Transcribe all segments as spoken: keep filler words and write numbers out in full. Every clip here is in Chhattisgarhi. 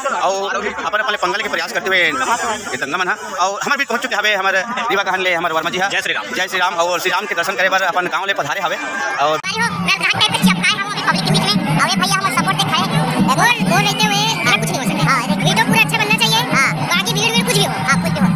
अउ अपन अपन ले पंगा ले के प्रयास करते हुए ये दंगा मन ह। अउ हमर बीच पहुंच चुके हवे हमर रीवा गहन ले हमर वर्मा जी ह। जय श्री राम। जय श्री राम। अउ श्री राम के दर्शन करे बर अपन गांव ले पधारे हवे। अउ भाई हो, मैं कहाँ टाइप से चिपकाए हम अभी पब्लिक के बीच में। अउ ये भैया हमर सपोर्ट दिखाए। बोल, बोल लेते हुए मेरा कुछ नहीं हो सकता। हाँ, देख, वीडियो पूरा अच्छा बनना चाहिए। हाँ। बाकी भीड़, भीड़ कुछ भी हो। हाँ, कुछ भी हो।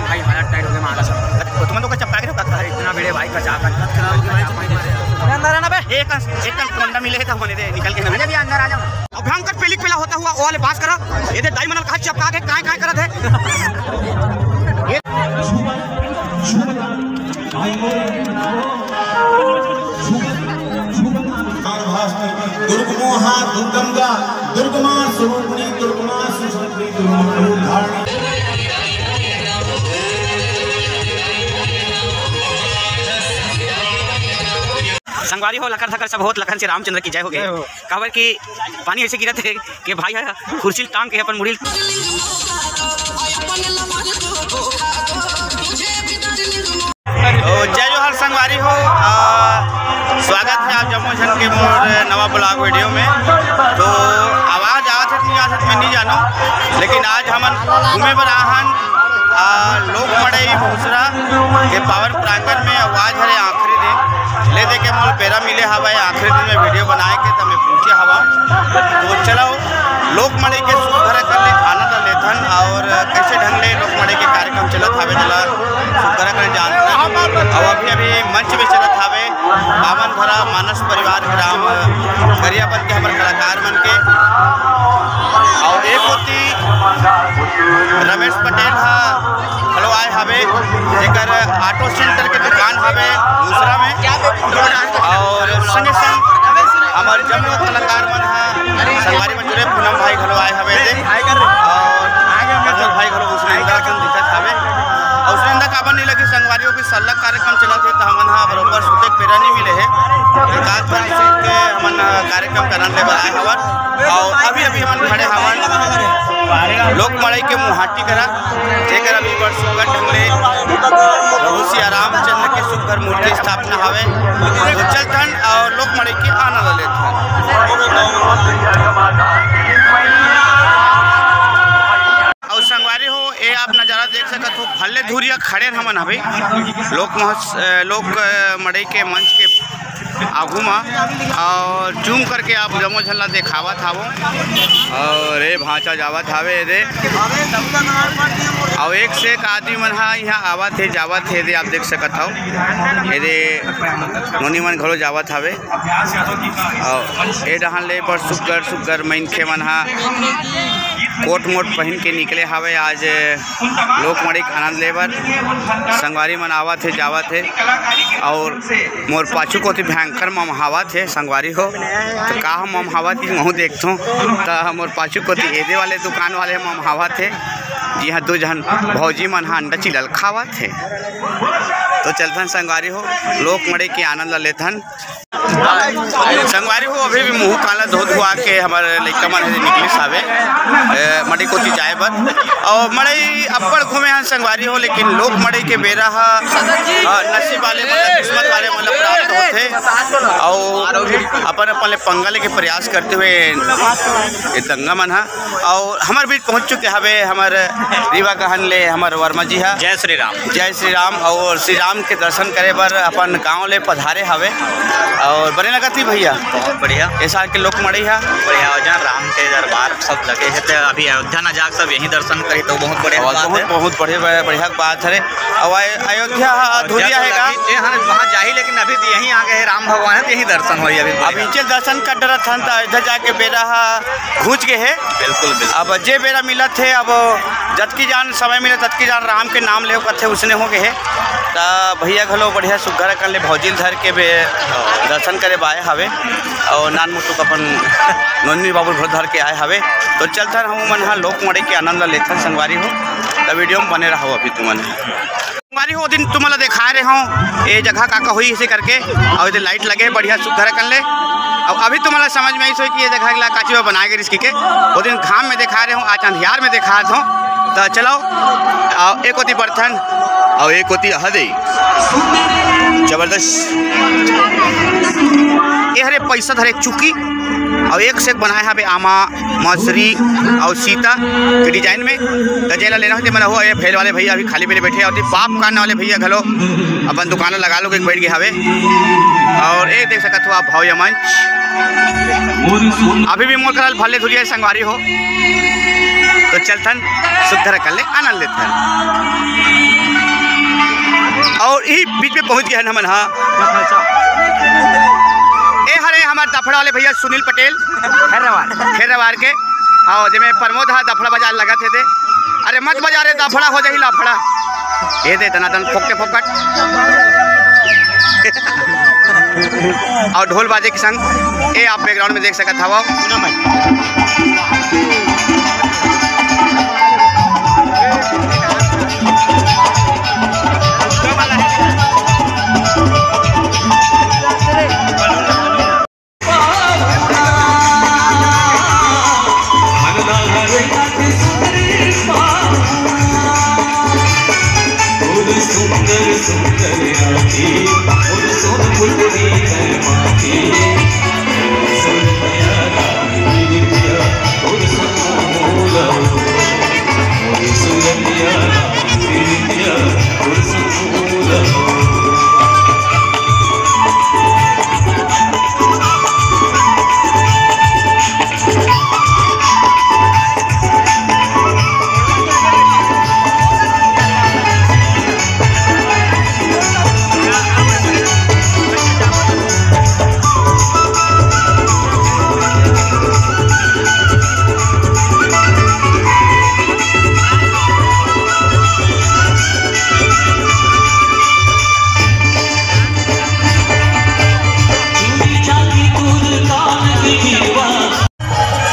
भाई हालत टाइट हो गया, मारा सब। तो तुम लोग का चपका के रखा है। इतना भीड़ है भाई, कचा, कचा, कचा, कचा। अंदर आना बे। एक, एक कोंडा मिले तो होने दे, निकल के ना। अरे भी अंदर आ जाओ। अउ भयंकर पेलिक पेला होता हुआ ओ वाले बास करा। ये दे दाई मन ल कहा चपका के काय काय करत हे। ये दुर्गमोहा दुर्गंगा दुर्गमा स्वरूपिणी दुर्गमा सुशक्ति दुर्गमा रूप धारिणी। संगवारी हो, लकर धकर सब होत, लखन श्री रामचंद्र की जय हो गे। जय हो। काबर कि पानी ऐसे गिरत हे कि भाई ह कुर्सी ल टांग के अपन मुड़ी ल। तो जय जोहार संगवारी हो, आ, स्वागत हे आप जम्मो झन के मोर नवा ब्लॉग वीडियो में। तो आवाज आवत हे कि नहीं आवत हे, मैं नहीं जानों, लेकिन आज हमन घूमे बर आहन, आ, लोक मड़ई भोसरा के पावन प्रांगण में। अउ आज हरे आखिरी दिन, ले दे के मोर बेरा मिले हवय आखिरी दिन में वीडियो बनाए के, त मैं पहुंचे हवा। तो चलो, लोक मड़ई के सुघर कर ले आनंद लेथन अउ कैसे ढंग ले लोक मड़ई के कार्यक्रम चलत हवे, तेला सुघर कर जानथन। अउ अभी अभी मंच में चलत हवे पावन धरा मानस परिवार ग्राम गरियाबंद के हमर कलाकार मन के। अउ एक होती रमेश पटेल ह घलो आए हवे, जेकर ऑटो सेंटर के दुकान हवे दूसरा में। अउ संगे संग हमर जम्मो कलाकार मन ह संगवारी मन जुड़े, पूनम भाई घलो आए हवे दे, अउ प्रमोद भाई घलो उसने अंदर असन दिखत हवे। अउ उसने अंदर काबर नहीं लगी, संगवारी हो भी सल्लक कार्यक्रम चलत हे, त हमन ह बरोबर सुते के बेरा नहीं मिले हे। रात भर सुत के हमन कार्यक्रम करन ले बर आए हवन। अउ अभी अभी हमन खड़े हवन लोक मड़ई के मुहाटी करा, जेकर अभी बड़ सुघर ढंग ले प्रभु सिया रामचंद्र के सुघर मूर्ति स्थापना हवे। तो चलथन अउ लोक मड़ई के आनंद लेथन। अउ संगवारी हो, ए आप नजारा देख सकत हो, भल्ले धुरिया खड़े हमन अभी लोक महोत्स-, अ, लोक, अ, मड़ई के मंच के आगू मा, अउ जूम करके आप जम्मो झन ला देखावत हावो। अउ ए भांचा जावत हावे एदे, अउ एक से एक आदमी मन हा इहाँ आवत हे जावत हे, एदे आप देख सकत हव, एदे नोनी मन घलो जावत हावे। अउ ए डहान ले बड़ सुग्घर सुग्घर मनखे मन हा कोट मोट पहिन के निकले हावे आज लोक मड़ई के आनंद ले बर। संगवारी मन आवत हे जावत हे, अउ मोर पाछू कोती भयंकर ममहावत हे संगवारी हो। त का हम ममहावत कि महूँ देखथों, त मोर पाछू कोती एदे वाले दुकान वाले ममहावत हे, जिहाँ दू झन भौजी मन हा अंडा चिलल खावत हे। तो चलथन संगवारी हो, लोक मड़ई के आनंद ल लेथन। संगवारी हो, अभी भी मुंह काला धो धुआ के हमर लइका मन हे निकलिस हावे, ए, मड़ई कोती जाए बर। अउ मड़ई अब्बड़ घूमे हन संगवारी हो, लेकिन लोक मड़ई के बेरा ह, अ, नसीब वाले मन ल, किस्मत वाले मन ल प्राप्त होथे। अउ अपन अपन ले पंगा लेके प्रयास करते हुए ये दंगा मन ह। अउ हमर बीच पहुंच चुके हवे हमर रीवा गहन ले हमर वर्मा जी हा। जय श्री राम। जय श्री राम। अउ श्री राम के दर्शन करे बर अपन गांव ले पधारे हवे अउ बने लगत ही भैया। बहुत बढ़िया। ए साल के लोक मड़ई हा। बढ़िया हो जान, राम के दरबार सब लगे हे, ते अभी अयोध्या न जाके सब यहीं दर्शन करी तो बहुत बढ़िया बात बहुत, हे। बहुत बढ़िया, बढ़िया बात हरे। अउ अय-, अयोध्या हा अधूरिया हे का? लगी, जे हन वहाँ जाही, लेकिन अभी तो यहीं आ गए हे राम भगवान, तो यहीं दर्शन होही अभी अब बढ़िया। इचे दर्शन कर डरत हन त अयोध्या जाके बेरा हा घुंच गे हे। बिल्कुल, बिल्कुल। अब जे बेरा मिलत हे, अब जतकी जान समय मिले, ततकी जान राम के नाम लेव कथे, उसने हो गे हे। त भैया घलो बढ़िया सुग्घर अकन ले भौजी ल धर के बे दर्शन करे बर आए हवे, अउ नान मुटुक अपन नोनी बाबू ल घलो धर के आए हवे। तो चलथन हमू मन ह लोक मड़ई के आनंद ल लेथन संगवारी हो, त वीडियो में बने रहव अभी तुमन। संगवारी हो, ओ दिन तुमन ल देखाए रहे हंव, ए जगह का का होही इसे करके, अउ एदे लाइट लगे हे बढ़िया सुग्घर अकन ले। अउ अभी तुमन ल समझ में आइस होही कि ए जगह ला काची बर बनाए गे रिहिस कहिके। ओ दिन घाम में देखाए रहे हंव, आज अंधियार में देखात हंव। त चलो, अउ एक ओती बरथन, अउ एक ओती अहदे। जबरदस्त। ए हरे पैसा धरे चुकी। अउ एक से एक बनाए हवे आमा, मौसरी अउ सीता के डिजाइन में। त जेला लेना होथे मन हो, ये भेल वाले भैया अभी खाली बेले बैठे, अउ पाप काटने वाले भैया घलो अपन दुकान लगा लो के बैठ गए हवे। अउ ये देख सकत हो आप भव्य मंच, अभी भी मोर करा भले धुरिया संगवारी हो। तो चलथन सुघर कर ले आनंद लेथन। अउ यही बीच में पहुंच गए हन हमन, हाँ। ए हरे हमार दफड़ा वाले भैया सुनील पटेल, खेर्रावार। खेर्रावार के। अउ जेमे प्रमोद हा दफड़ा बजा लगत हे दे। अरे मत बजा रे, दफड़ा हो जाही लफड़ा। ये दे दनादन फोकटे फोकट। अउ ढोल बाजे के संग ये आप बैकग्राउंड में देख सकत हव।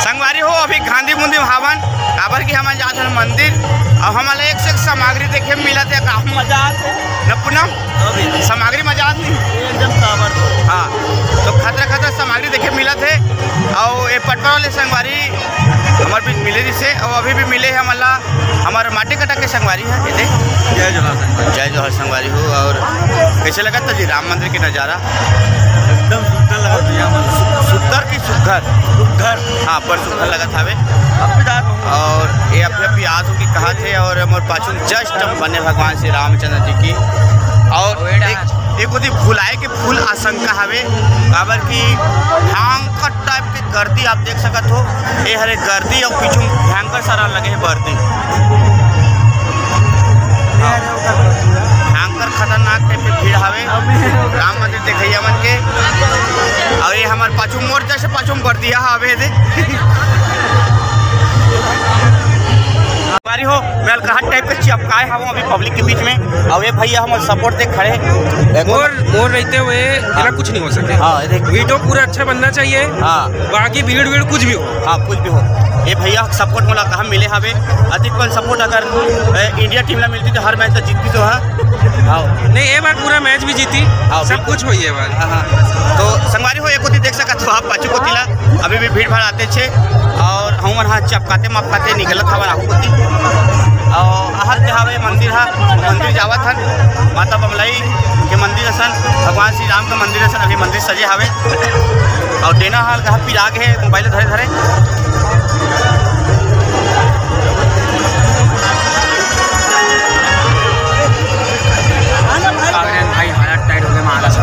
संगवारी हो, अभी घांधी बुंदी में हावन, काबर कि हमन जात हन मंदिर, अउ हमन ला एक से एक सामग्री देखे मिलत हे, का मजा आत हे न पूनम? सामग्री मजा आत नहीं? एकदम काबर। हाँ, तो खतरा खतरा सामग्री देखे मिलत हे। अउ ये पटवा वाले संगवारी हमर बीच मिले रिसे, अउ अभी भी मिले हे हमन ला हमर माटी कटा के संगवारी हे, ये देख। जय जोहार संगवारी। जय जोहार संगवारी हो। अउ कैसे लगत हे जी राम मंदिर के नजारा? एकदम सुंदर लगत हे यहाँ पर। सुंदर की सुघर? सुघर। हाँ, बड़ सुघर लगत हवे। अब भी जात हूँ। अउ ये अभी अभी आज की कहा थे, अउ मोर पाछू just बने भगवान श्री रामचंद्र जी की। अउ एक, एक ओती भुलाए के फूल आशंका हवे, काबर कि भयंकर टाइप के गर्दी आप देख सकत हो। ये हरे गर्दी अउ पीछू भयंकर सारा लगे हे बर्दी। भयंकर खतरनाक टाइप के भीड़ हवे राम मंदिर देखइया मन के। अउ ये हमर पाछू मोर जैसे पाछू में बर्दिया हवे दे। बारी हो, मैं अलकहा टाइप के चिपकाए हवं अभी पब्लिक के बीच में। अउ ये भैया हमर सपोर्ट दे खड़े। मोर, मोर रहते हुए हाँ। मेरा कुछ नहीं हो सके। हाँ, ये देख। वीडियो पूरा अच्छा बनना चाहिए। हाँ। बाकी भीड़ वीड़ कुछ भी हो। हाँ, कुछ भी हो। ये भैया सपोर्ट मोला कहाँ मिले हवे? अधिक कौन सपोर्ट अगर, ए, इंडिया टीम ला मिलती तो हर मैच तो जीतती तो है। हाँ। नहीं, ये बार पूरा मैच भी जीती। हाँ, सब बिल्कुल। कुछ हुई है बार। हाँ, हाँ। तो संगवारी हो, एक ओती देख सकत हो आप पाछू कोती ला, अभी भी भीड़ भाड़ आते छे। अउ हमन हा चपकाते मपकाते निकलत हवन आगू कोती। अउ आहर के हवे मंदिर हा, मंदिर जावत हन, माता बमलाई के मंदिर असन, भगवान श्री राम के मंदिर असन, अभी मंदिर सजे हवे। अउ डेना हाल कहा फिर आगे हे, मोबाइल धरे धरे। भाई, हालत टाइट हो गया, मारा सब।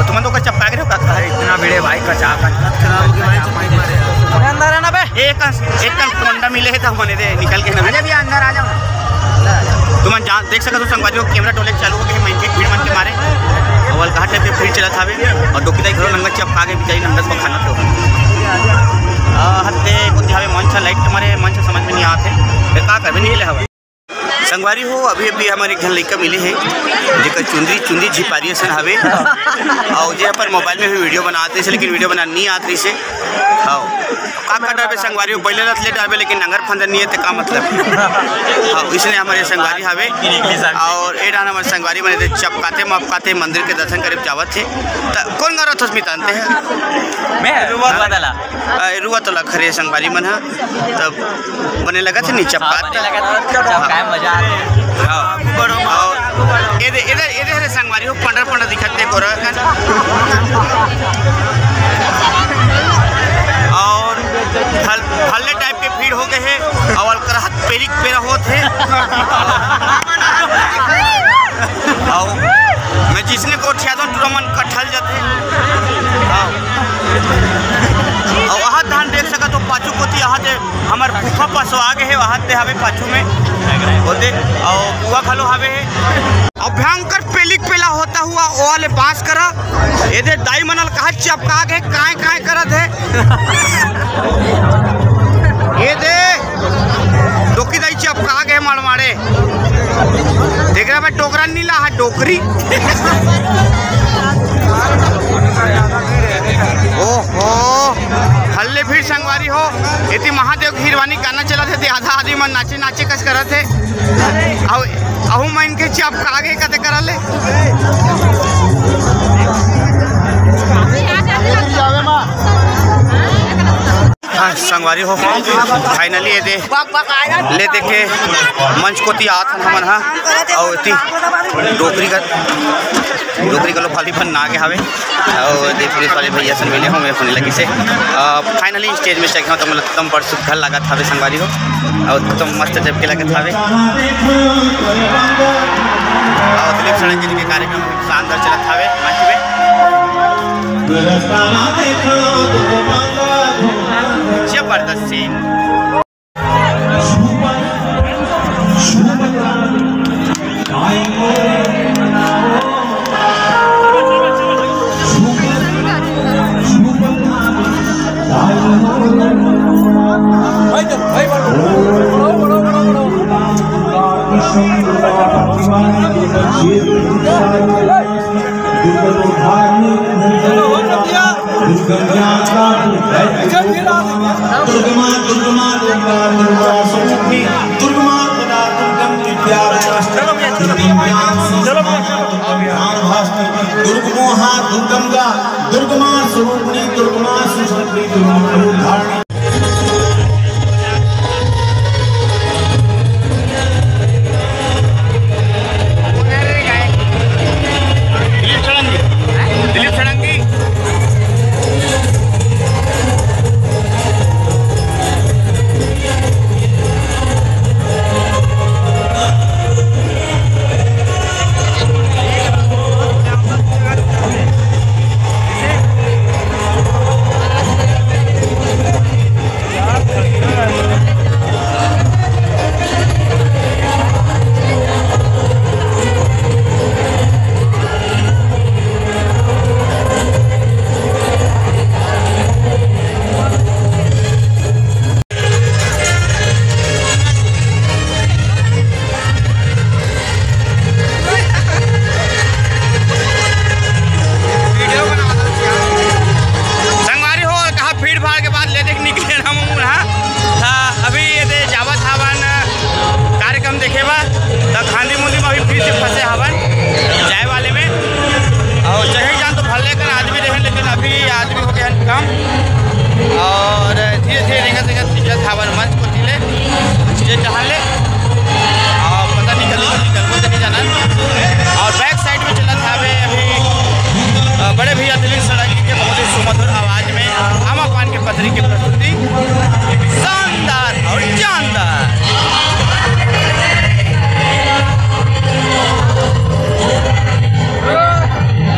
तुमन तो का चपका के रहो का? अरे, इतना भिड़े भाई, कचा कच। अंदर आना बे। एक, एक कन कोंडा मिले हे त हमने दे निकल के ना। अरे भैया, अंदर आ जाओ ना। तुमन जान, देख सकत हो संगवारी हो, कैमरा टोले चालू हो गए, मनखे भीड़ मन के मारे। अउ अलकहा टाइप के भीड़ चलत हवे, अउ डोकी दाई घरो नंगा चपका के बिचारी नंगा पखाना तो। आ, हत्ते कुछ हवे मंच लाइट के मारे, मंच समझ में नहीं आते। फिर का करबे, नहीं ले हवे। संगवारी हो, अभी अभी हमर एक झन लइका मिले हे, जेकर चुंदरी, चुंदरी झिपारी असन हवे। अउ जे अपन मोबाइल में भी वीडियो बनात रहिसे, लेकिन वीडियो बनाना नहीं आत रहिसे। हाँ। का कर डारबे संगवारी हो, पहले रथ ले डारबे, लेकिन नंगर फंदर नहीं है, ते का मतलब? हाँ, इसने हमर संगवारी हवे। अउ ए डान हमर संगवारी मने ते चपकाते मपकाते मंदिर के दर्शन करे जावत हे। त कौन गाँव रथस मितान ते? मैं रुआ बदला। आ, रुआ तो लखरे संगवारी मन ह। तब बने लगत हे नी चपकात। हाँ, बने लगत हे। चपकाए मजा आथे। हाँ। अउ एदे, एदे, एदे हरे संगवारी हो, पंडर पंडर दिखत हे गोरा कन। हल-, हल्ले टाइप के भीड़ हो गए हे, अउ अलकरहत पेलिक पेला होत हे। अउ मैं जिसने गोठियाथों टूरा मन कठल जाथे। हाँ। अउ वहाँ धान देख सकत हो, पाछू कोती यहाँ दे हमर गुफा पसवा गे हे, वहाँ दे हवे पाछू में। ओदे, अउ कुआ घलो हवे हे। अब भयंकर पेलिक पेला होता हुआ ओ वाले बांस करा। एदे दाई मन ल कहा चपका के काय काय करत हे। एदे डोकी दाई चपका के मड़माड़े। देख रहा भाई, डोकरा नीला है, डोकरी। ओहो, हल्ले भीड़ संगवारी हो। एती महादेव के हिरवानी गाना चलत हे, ते आधा आदमी मन नाचे नाचे कस करत हे। अउ, अहू मन के चपका गे कते करले। हाँ, संगवारी हो, finally एदे ले देखे मंच कोती आत हन हमन हा, अउ एती डोकरी का, डोकरी का लो खाली बन ना आगे हवे। अउ दे पुलिस वाले भैया से मिले हों, मैं होने लगी से। अ, finally stage में चढ़े हों, तो मतलब एकदम बड़ सुघर लागत हवे संगवारी हो, अउ एकदम मस्त जब के लागत हवे। अउ दिलीप षडंगी जी के कार्यक्रम शानदार चलत हवे मंच में। जबरदस्त scene। दुर्गमा दुर्गमा दुर्गा दुर्गा स्वरूपी दुर्गमा पदा दुर्गम विद्या दुर्गम ज्ञान संस्थान दुर्गम ध्यान भास्ति दुर्गमोहा दुर्गम का दुर्गमा स्वरूपणी दुर्गमा सुशक्ति दुर्गमा रूप धारणी। दिलीप षडंगी, दिलीप षडंगी। संगवारी हो, कहा भीड़ भाड़ के बाद ले देख निकले ना मुंह रहा। हाँ, अभी ये दे जावत हवन कार्यक्रम देखे बा, त खांदी मुंदी में अभी फिर से फंसे हवन जाए वाले में। अउ चढ़े जान तो भले कर आदमी रहे, लेकिन अभी आदमी हो गए हैं कम। अउ धीरे धीरे रेंगत रेंगत निकलत हवन मंच कोती ले, stage डहर ले। अउ पता नहीं गली गली गलबो तो नहीं जाना। अउ back side में चलत हवे अभी, अ, बड़े भैया दिलीप षडंगी के बहुत ही सुमधुर आवाज में आमा पान के पतरी की प्रस्तुति। शानदार और जानदार।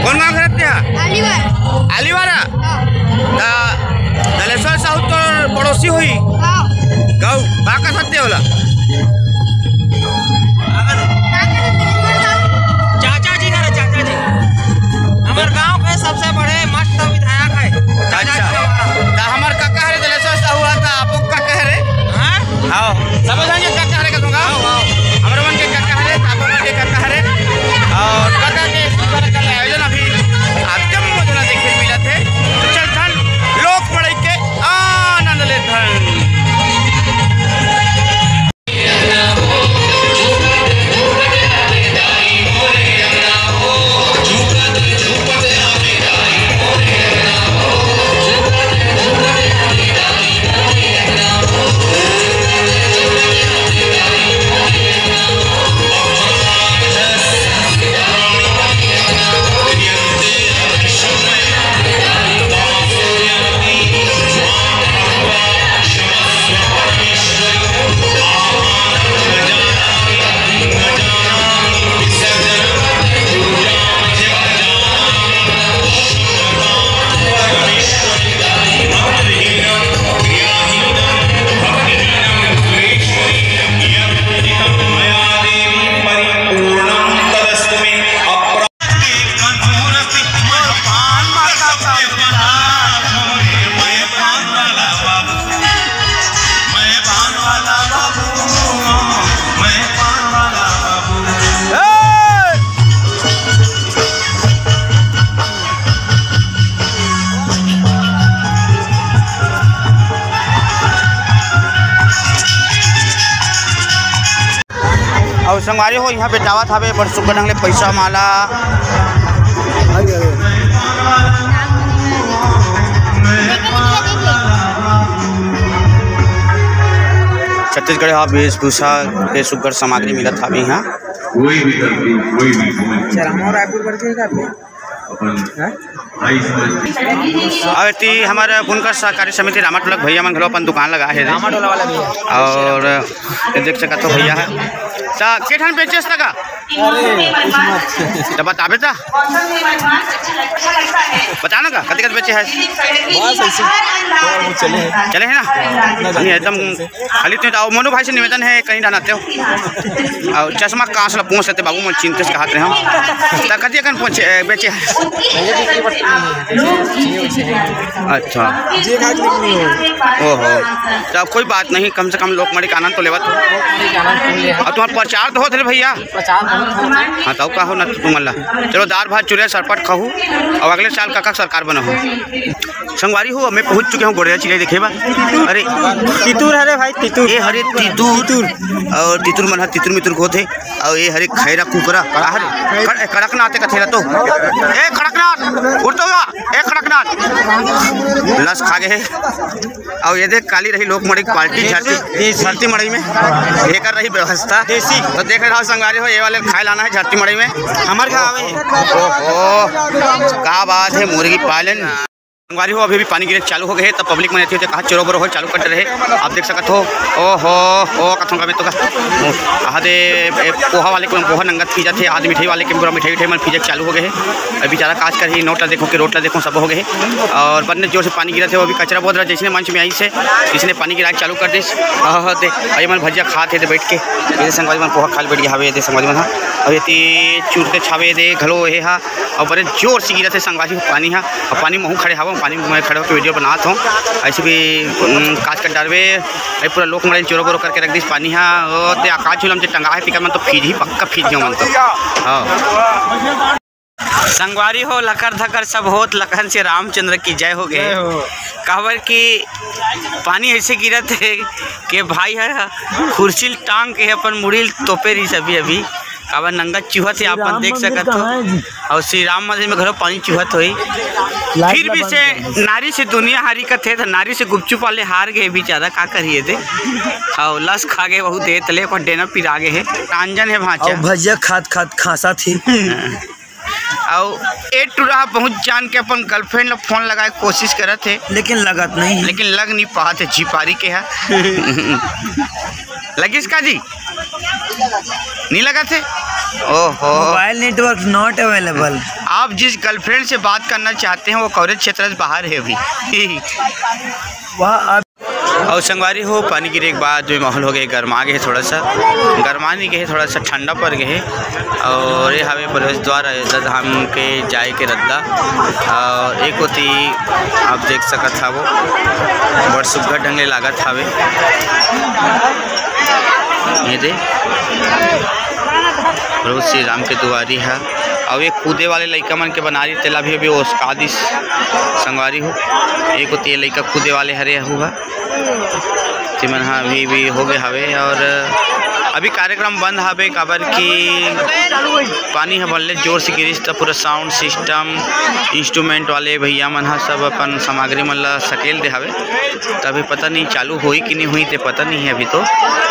कौन गाँव के रहते हैं? आलीवारा। आलीवारा? हाँ। दा-, दलेश्वर साहू तोर पड़ोसी होही? हाँ। गऊ, का का सत्य होला? चाचा जी हरे, चाचा जी। हमर गांव के सबसे बड़े मस्त विधायक है। चाचा अच्छा। जी हमारा। त हमर काका हरे दलेश्वर साहू, त आपो काका हरे? हाँ? हाँ। सब झन के काका हरे का दूंगा। हाँ, हाँ। हमर मन के काका हरे, त आपो मन के काका हरे। अउ काका के सुघर का आयोजन अभी आप जब मजा देखे मिलत हे। त चल धन लोक पड़ई के आनंद ले धन। तो संगवारी हो, इहाँ बेटावत हवे बड़ सुग्घर ढंग ले पैसा माला। छत्तीसगढ़ हा वेशभूषा के सुग्घर सामग्री मिलत हवे इहाँ। कोई भी तरकीब, कोई भी भूमिका। अच्छा, रामा रायपुर बढ़ के का? अपन हैं? भाई समझ। अउ एती हमर बुनकर सहकारी समिति रामाटोला के भैया मन घलो अपन दुकान लगा हे रे। रामाटोला वाला भैया। अउ ये देख सकत हो भैया ह। त के ठन बेचेस त का? अरे, कुछ मत। त बताबे त। बता ना का, कति कति बेचे हस? बस ऐसे, थोड़ा बहुत चले हैं। चले हैं ना? ना, नहीं, एकदम खाली तो आओ, मोनू भाई से निवेदन है, कहीं डालते हो। अउ चश्मा कांस ला पोंछ लेते बाबू, मोर चिंता से कहत रहे हम। त कति अकन पोंछ, ए, बेचे है? अच्छा। ओहो। त कोई बात नहीं, कम से कम लोक मड़ई के आनंद तो लेवत हो। अउ तुम्हार प्रचार तो होत रे भैया। प्रचार बहुत होत हे। हाँ, त अउ का हो ना तुमन ला। चलो, दार भात चुरे सरपट खाहू, अउ अगले साल कका सरकार बनाहू। संगवारी हो, मैं पहुंच चुके हूँ गोड़ेरा चिरई देखे बर। अरे, तितुर हरे भाई, तितुर। ये हरे तितुर। तितुर। अउ तितुर मन ह तितुर मितुर होथे। अउ ये हरे खैरा कुकरा, का हरे? कड़-, कड़कनाथ कथे ला तो। ए कड़कनाथ, उठ तो जा। ए कड़कनाथ। लस खा गे हे। अउ ये देख, काली रही लोक मड़ई के पार्टी, झरती, झरती मड़ई में। एकर रही व्यवस्था। देसी। तो देख रहे हो संगवारी हो, ये वाले खाए लाना है झरती मड़ई में। हमर घर आवे। ओहो, का बात है, मुर्गी पालन। संगवारी हो, अभी भी पानी गिरे चालू हो गे हे, त पब्लिक मन एती होती कहा चोरो बोरो हो चालू कर रहे। आप देख सकत हो, ओहो, ओ कथों का मैं तो का, ओ, आहा दे, ए, पोहा वाले के पोहा नंगत पी जाथे, आदि मिठाई वाले के पूरा मिठाई उठाई मन पीजे चालू हो गे हे। अभी बेचारा काज करही, नोट ला देखो कि रोट ला देखो, सब हो गे हे। अउ बन्ने जोर से पानी गिरत हे, वो भी कचरा बहुत रहा, जैसने मंच में आइस हे, इसने पानी गिराए चालू कर दिस। आहा दे, अउ ये मन भजिया खात हे दे बैठ के, ये संगवारी मन पोहा खा ले बैठ गे हवे, ये दे संगवारी मन हा। अउ एती चुरते छावे दे घलो हे हा। अउ बड़े जोर से गिरत हे संगवारी हो पानी ह। अउ पानी महू खड़े हवं, पानी में खड़े होके वीडियो बनात हूँ। ऐसे भी, उम, काज कर डारबे, ये पूरा लोक मड़ई चोरो बोरो करके रख दिस पानी ह। ओ ते आकाश झूलम जे टंगा हे, तिकर मन तो फीज ही, पक्का फीज ही मन तो। हाँ। संगवारी हो, लकर धकर सब होत, लखन से रामचंद्र की जय हो गे। जय हो। काबर कि पानी ऐसे गिरत हे कि भाई ह कुर्सी ल टांग के अपन मुड़ी ल तोपे रहिस अभी अभी। काबर नंगत चुहत हे, आप मन देख सकत हो। अउ श्री राम मंदिर में घलो पानी चुहत होही। फिर भी से नारी से दुनिया हारी कथे, त नारी से गुपचुप वाले हार गे बेचारा, का करिए दे। अउ लस खा गे, बहुत देर तले ओकर डेना पिरा गे हे। टांजन हे भांचा। अउ भजिया खात खात खांसत हे। अउ ए टुरा बहुत जान के अपन गर्लफ्रेंड ला फोन लगाए के कोशिश करत हे, लेकिन लगत नहीं हे। लेकिन लग नहीं पात हे, झिपारी के हे। लगिस का जी? नहीं लगत हे? ओहो। Mobile network not available। आप जिस गर्लफ्रेंड से बात करना चाहते हैं, वो कवरेज क्षेत्र से बाहर है अभी। वह अउ संगवारी हो, पानी गिरे के बाद में माहौल हो गे, गरमा गे हे थोड़ा सा, गरमा नहीं गे हे, थोड़ा सा ठंडा पड़ गे हे। अउ ये हवे प्रवेश द्वार अयोध्या धाम के जाए के रद्दा। अउ एक ओती आप देख सकत हवो, बड़ सुग्घर ढंग ले लागत हवे। ये दे, प्रभु श्री राम के दुआरी है। अउ ये कूदे वाले लइका मन के बना रही, तेला भी अभी ओसका दिस संगवारी हो। एक ओती ये लइका कूदे वाले हरे, अहू हा। जेमन ह अभी भी हो गे हवे अउ अभी कार्यक्रम बंद हवे, काबर कि पानी ह बल्ले जोर से गिरिस, त पूरा sound system, instrument वाले भैया मन ह सब अपन सामग्री मन ल सकेल दे हवे। त अभी पता नहीं चालू होही कि नहीं होही, ते पता नहीं हे अभी तो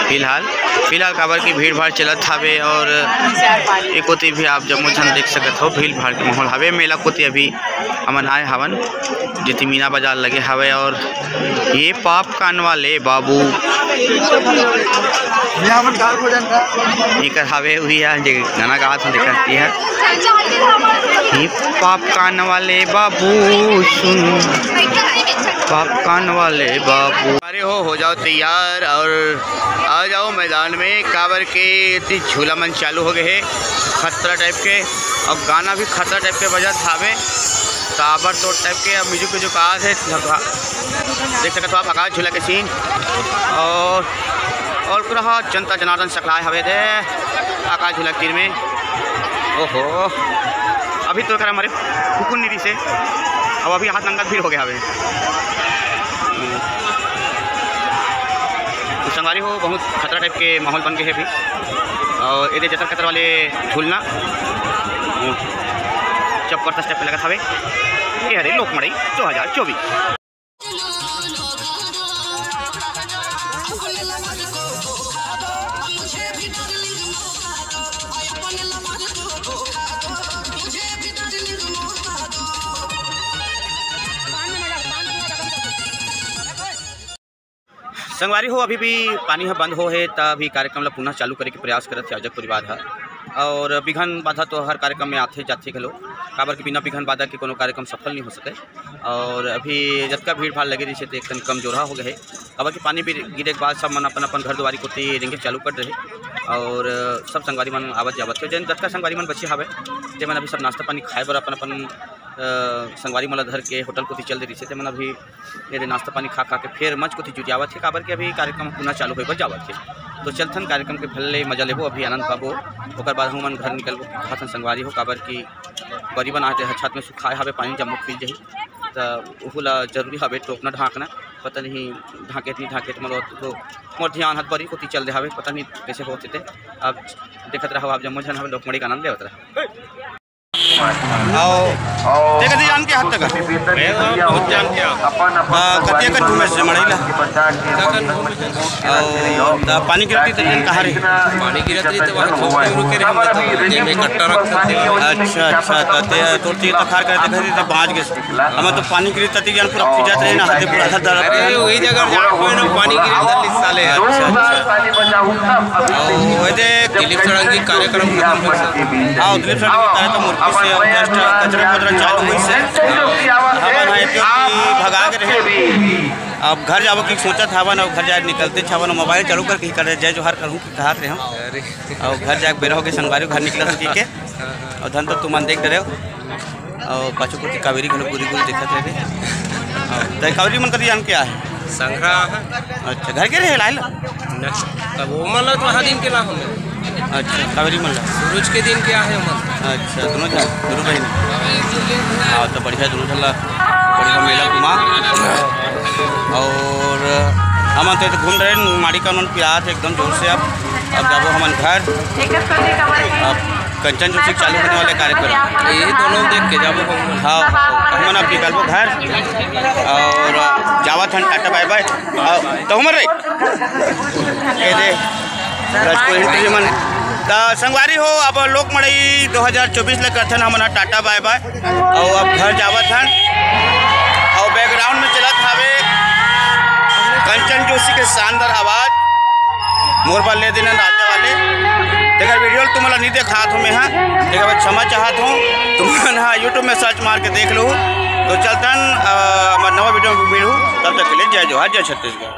फिलहाल, फिलहाल काबर कि भीड़ भाड़ चलत हवे अउ एक ओती भी आप जम्मो झन देख सकत हो, भीड़ भाड़ के माहौल हवे। मेला कोती अभी हमन आए हवन, जेती मीना बाजार लगे हवे अउ ये पॉपकॉर्न वाले बाबू, एकर हवे उही ह, जे गाना गात हे, देखत हे। ये पॉपकॉर्न वाले बाबू सुन, पॉपकॉर्न वाले बाबू। अरे हो, हो जाओ तैयार अउ आ जाओ मैदान में, काबर के एती झूला मन चालू हो गे हे, खतरा type के, अउ गाना भी खतरा type के बजत हावे, ताबड़तोड़ type के। अब music, music आ थे, देख सकत हो आप आकाश झूला के scene, अउ, अउ पूरा जनता जनार्दन सकलाए हवे दे आकाश झूला के तीर में। ओहो, अभी तो एकर हमर कुकुर नहीं रिसे, अब अभी हाथ नंगत भीड़ हो गे हवे। तो संगवारी हो, बहुत खतरा type के माहौल बन गे हे अभी। अउ एदे जतर कतर वाले झूलना, चपकर तस टाइप के लगत हवे। ये हरे लोकमड़ई दो हज़ार चौबीस। संगवारी हो, अभी भी पानी ह बंद हो हे, त अभी कार्यक्रम ला पुनः चालू करे के प्रयास करत हे आयोजक परिवार ह। अउ बिघन बाधा तो हर कार्यक्रम में आथे जाथे घलो, काबर कि बिना बिघन बाधा के कोनो कार्यक्रम सफल नहीं हो सके। अउ अभी जतका भीड़ भाड़ लगे रहिसे, ते एकदम कमजोरहा हो गए हे, काबर कि पानी भी गिरे के बाद सब मन अपन अपन घर दुआरी कोति रेंगे चालू कर दे हे। अउ सब संगवारी मन आवत जावत हे, जेन जतका संगवारी मन बचे हावे, ते मन अभी सब नाश्ता पानी खाए बर अपन अपन, अ, संगवारी मन ला धर के होटल कोति चल दे रहिसे, ते मन अभी ये दे नाश्ता पानी खा खा के फेर मंच कोति जुटियावत हे, काबर कि अभी कार्यक्रम पुनः चालू होए बर जावत हे। तो चलथन कार्यक्रम के भले मजा लेबो, अभी आनंद पाबो, ओकर बाद हमन घर निकलबो। कहथन संगवारी हो, काबर कि बरी बना हे, छत में सुखाए हावे, पानी जम्मो खिल जाही, त ओहू ला जरूरी हावे टोकना ढांकना। पता नहीं ढांकेत नहीं ढांकेत, मोर तो मोर ध्यान हत बरी कोति चल दे हावे, पता नहीं कैसे होत हे ते। अब देखत रहो आप जम्मो झन, हम लोकमड़ई का आनंद लेवत रहो। अउ ते कति जान के हाथ तक? मैं तो बहुत जान के आ। आ, कति एकन घूमे से मड़ई ला? अउ त पानी गिरत रही त तेन कहाँ रही? पानी गिरत रही त वहाँ झोपड़ी में रुके रहे हम लोग, जेमे कट्टा रखत रहे। अच्छा, अच्छा, त ते तोर तीर तखार करे देखत रही त बाँच गे। हम तो पानी गिरत रही त जान पूरा खिंचत रहे ना, हाथे पूरा धर धर अरे, वही जगह जान पाए ना, पानी गिरे त साले। अच्छा, अच्छा। अउ ओदे दिलीप षडंगी कार्यक्रम खत्म हो गया। हाँ, दिलीप षडंगी कार्यक्रम मुर्गी से अब just कचरा पचरा चालू होइस हे। हमन हा एती भगा के रहे। अब घर जाबो कि सोचत हावन, अब घर जाए निकलते हावन, मोबाइल चालू करके ही करे, जय जोहार करहूँ कि कहत रहे हम। अरे। अउ घर जाए बेरा हो गे, संगवारी घर निकलत के। अउ धन तो तुमन देख डरे हो। अउ पाछू कोती कावेरी घलो गुरी गुरी देखत रहे। अउ त कावेरी मन कति जान के आहे? संघरा है। अच्छा, घर के रहे लाइल? नहीं, तब वो मन ला तो वहाँ दिन के ला हमें। अच्छा, कावेरी मन ला? सूरज के दिन के आहे मन। अच्छा, दोनों झन, दोनों बहिन। हाँ, त बढ़िया, दोनों झन ला बढ़िया मेला घुमा। अउ हमन तो घूम रहे, माड़ी का मन पिरात हे एकदम जोर से। अब, अब जाबो हमन घर। अब कंचन जोशी चालू होने वाले कार्यक्रम। ये दोनों देख के जाबो हम। हाँ, हमन अब निकलबो घर अउ जावत हन, टाटा बाय बाय। अउ तो हमर रे। ये दे, राजपुर हिंट्री मन। त संगवारी हो, अब लोकमड़ई दो हज़ार चौबीस ले करथन हमन ह टाटा बाय बाय। अउ अब घर जावत हन। अउ background में चलत हावे कंचन जोशी के शानदार आवाज, मोर बर ले देना राजा वाले। तेकर video ल तुमन ला नहीं देखात हों मैं हा, तेकर बर क्षमा चाहत हों। तुमन हा YouTube में search मार के देख लो। तो चलतन, अ, हमर नवा video में मिलहू, तब तक के लिए जय जोहार, जय छत्तीसगढ़।